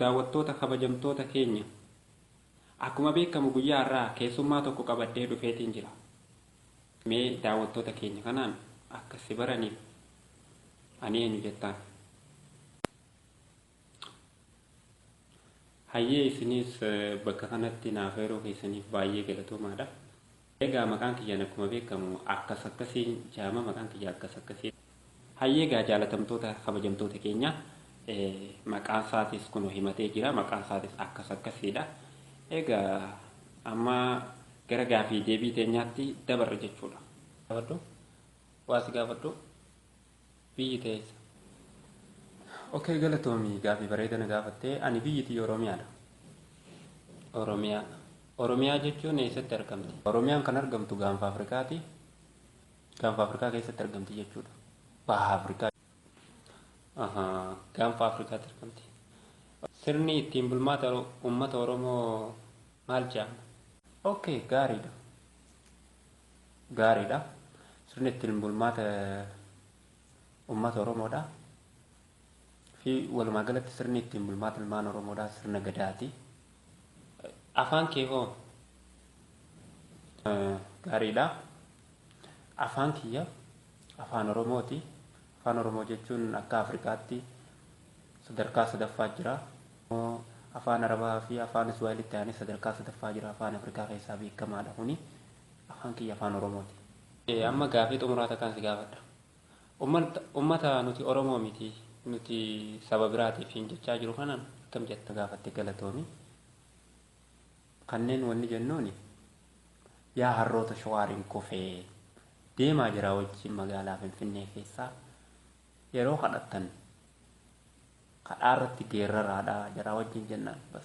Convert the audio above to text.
Daawwattoota kabajamtoota keenya, akkuma beekamu guyyaa har'aa keessummaa tokko qabadhee dhufeetiin jira. Mee daawwattoota keenya kanaan akka si baraniif ani eenyu jettaan? Hayyee, isinis bakka kanatti naaf yeroo keessaniif baay'ee galatoomaadha. Egaa maqaan kiyyaan akkuma beekamu akkas akkasiin jaama, maqaan kiyya akkas akkasii. Hayyee, egaa jaalatamtoota kabajamtoota keenya, maqaan isaatis kunoo himatee jira, maqaan isaatis akkas akkasiidha. Egaa amma gara gaafii deebii teenyaatti dabarra jechuudha. Gaafadhu, waa si gaafadhu, biyyi teessa. Okay, galatoomi, gaafii bareeda na gaafattee. Ani biyyi tiyya Oromiyaadha. Oromiyaa. Oromiyaa jechuun eessatti argamti? Oromiyaan kan argamtu gaanfa Afrikaati. Gaanfa Afrikaa keessatti argamti jechuudha. Baha Afrikaa. Ahaa, gaanfa Afrikaatti argamti. Sirni ittiin bulmaata uummata Oromoo maal jedhama? Okay, gaariidha. Gaariidha. Sirni ittiin bulmaata uummata Oromoodha. Fi walumaa galatti sirni ittiin bulmaata ilmaan Oromoodha sirna Gadaati. Afaan kee hoo? Gaariidha. Afaan kiyya afaan Oromooti. Afaan Oromoo jechuun akka Afrikaatti sadarkaa sadaffaa jira. Afaan Arabaa fi afaan Iswaahilitti aanee sadarkaa sadaffaa jira. Afaan Afrikaa keessaa beekamaadha kuni. Afaan kiyya afaan Oromooti. Amma gaafii xumuraa takkaan si gaafadha. Ummata nuti Oromoo miti, nuti saba biraatiif hin jechaa jiru kanaan akkam jetta? Gaafatte, galatoomi. Kanneen wanni jennuuni, yaa harroota shawaariin kufee deemaa jira wajjin magaalaa Finfinnee keessaa yeroo kadhattan kadhaa irratti geerraraadha jaraa wajjin jennaan bas.